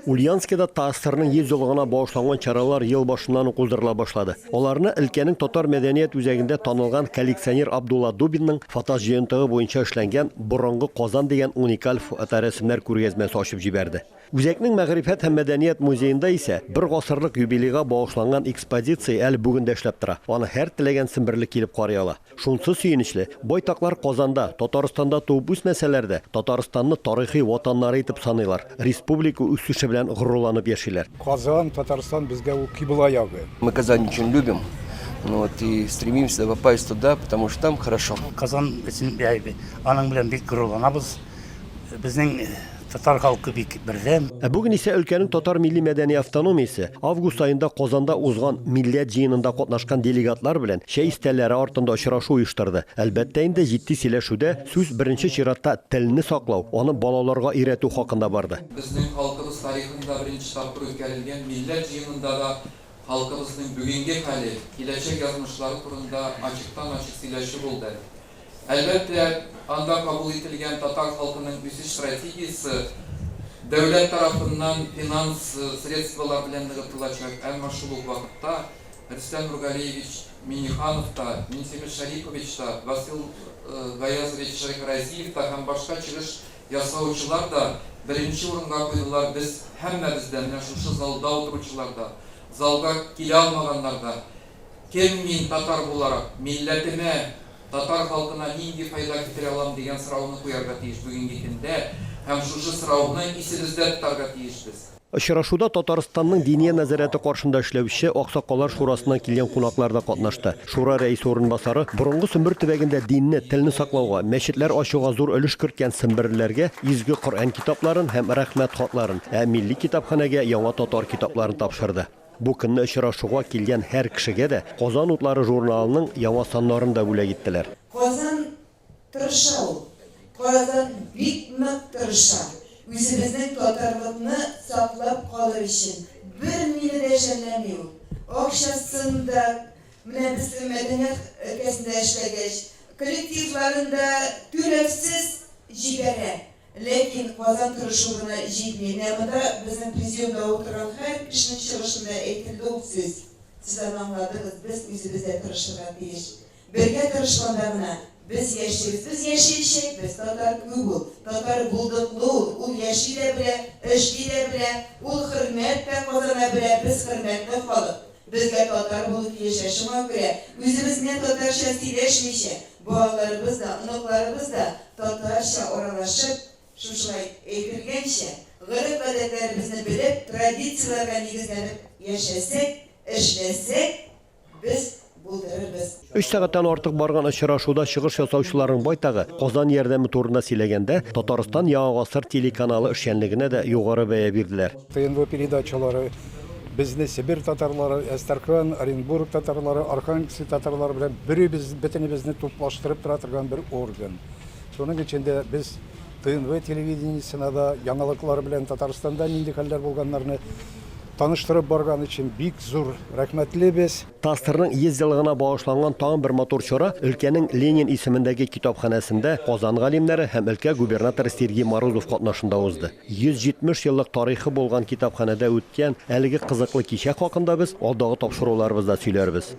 Ульяновскида ТАССРның 100 еллыгына багышланган чаралар ел башыннан ук уздырыла башлады. Аларны өлкәнең татар мәдәният үзәгендә танылган коллекционер Абдулла Дубинның фотоҗыентыгы буенча эшләнгән Борынгы Казан дигән уникаль фоторәсемнәр күргәзмәсе ачып җибәрде. Үзәкнең Мәгърифәт һәм мәдәният музеенда исә бер гасырлык юбилейга багышланган экспозиция әле бүген дә эшләп тора. Аны һәр теләгән семберле килеп карый ала. Шунсы сөенечле, байтаклар Казанда, Татарстанда туып үсмәсәләр дә, Татарстанны тарихи ватаннары итеп саныйлар, республика үсеше белән горурланып яшиләр. Казан, Татарстан безгә ул кыйбла ягы. Мы Казань очень любим, вот, и стремимся попасть туда, потому что там хорошо. Казан өчен аның белән бик горурланабыз. Безнең татар халкы бик бердәм. Ә бүген исә өлкәнең татар милли-мәдәни автономиясе август аенда Казанда узган Милләт җыенында катнашкан делегатлар белән чәй өстәлләре артында очрашу оештырды. Әлбәттә инде, җитди сөйләшүдә сүз беренче чиратта телне саклау, аны балаларга өйрәтү хакында барды. Безнең халкыбыз тарихында беренче тапкыр үткәрелгән Милләт җыенында да халкыбызның бүгенге хәле, киләчәк язмышлары турында ачыктан-ачык сөйләшү булды. Әлбәттә, анда кабул ителгән татар халкының үсеш стратегиясе дәүләт тарафыннан финанс средстволар белән ныгытылачак, әмма шул ук вакытта Рөстәм Нургалиевич Миңнеханов та, Минтимер Шәрипович та, Васил Гаязович Шәйхразиев та һәм башка чыгыш ясаучылар да беренче урынга куйдылар, без һәммәбез дә, менә шушы залда утыручылар да, залга килә алмаганнар да, Кем мин, татар буларак, милләтемә, татар халкына нинди файда китерә алам дигән сорауны куярга тиеш бүгенге көндә һәм шушы сорауны исебездә тотарга тиешбез. Очрашуда Татарстанның Диния нәзарәте каршында эшләүче Аксакаллар шурасыннан килгән кунаклар да катнашты. Шура рәисе урынбасары борынгы Сембер төбәгендә динне, телне саклауга, мәчетләр ачуга зур өлеш керткән семберлеләргә изге Коръән китапларын һәм Рәхмәт хатларын, ә Милли китапханәгә яңа татар китапларын тапшырды. Бу көнне очрашуга килгән һәр кешегә дә Казан утлары журналының яңа саннарын да бүләк иттеләр. Казан тырыша ул. Казан бик нык тырыша. Үзебезнең татарлыкны саклап калыр өчен бер мине дә жәлләми ул. Акчасын да, менә без мәдәният өлкәсендә эшләгәч, коллективларын да түләүсез җибәрә. Ләкин Казан тырышу гына җитми. Менә монда безнең президиумда утырган һәр кешенең чыгышында әйтелде ул сүз. Сез аны аңладыгыз, без үзебез дә тырышырга тиеш. Бергә тырышканда гына без яшибез. Без яшәячәкбез. Татар күп ул. Татар булдыклы ул. Ул яши дә белә, эшли дә белә, ул хөрмәт тә казана белә. Без хөрмәтле халык. Безгә татар булу килешә. Шуңа күрә үзебез генә татарча сөйләшмичә, балаларыбыз да, оныкларыбыз да татарча аралашып, шушылай әйтелгәнчә, гореф-гадәтләребезне белеп, традицияләргә нигезләнеп яшәсәк, эшләсәк, без булдырырбыз. Өч сәгатьтән артык барган очрашуда чыгыш ясаучыларның байтагы Казан ярдәме турында сөйләгәндә, Татарстан Яңа гасыр телеканалы эшчәнлегенә дә югары бәя бирделәр. ТНВ передачалары безне Себер татарлары, Әстерхан, Оренбург татарлары, Архангельский татарлары белән беребез, бөтенебезне туплаштырып тора торган бер орган. Шуның өчен дә без ТНВ телевидениесенә да яңалыклар белән Татарстанда нинди хәлләр булганнарны таныштырып барган өчен бик зур рәхмәтлебез. ТАССРның 100 еллыгына багышланган тагын бер матур чара өлкәнең Ленин исемендәге китапханәсендә Казан галимнәре һәм өлкә губернаторы Сергей Морозов катнашында узды. 170 еллык тарихы булган китапханәдә үткән әлеге кызыклы кичә хакында без алдагы тапшыруларыбызда сөйләрбез.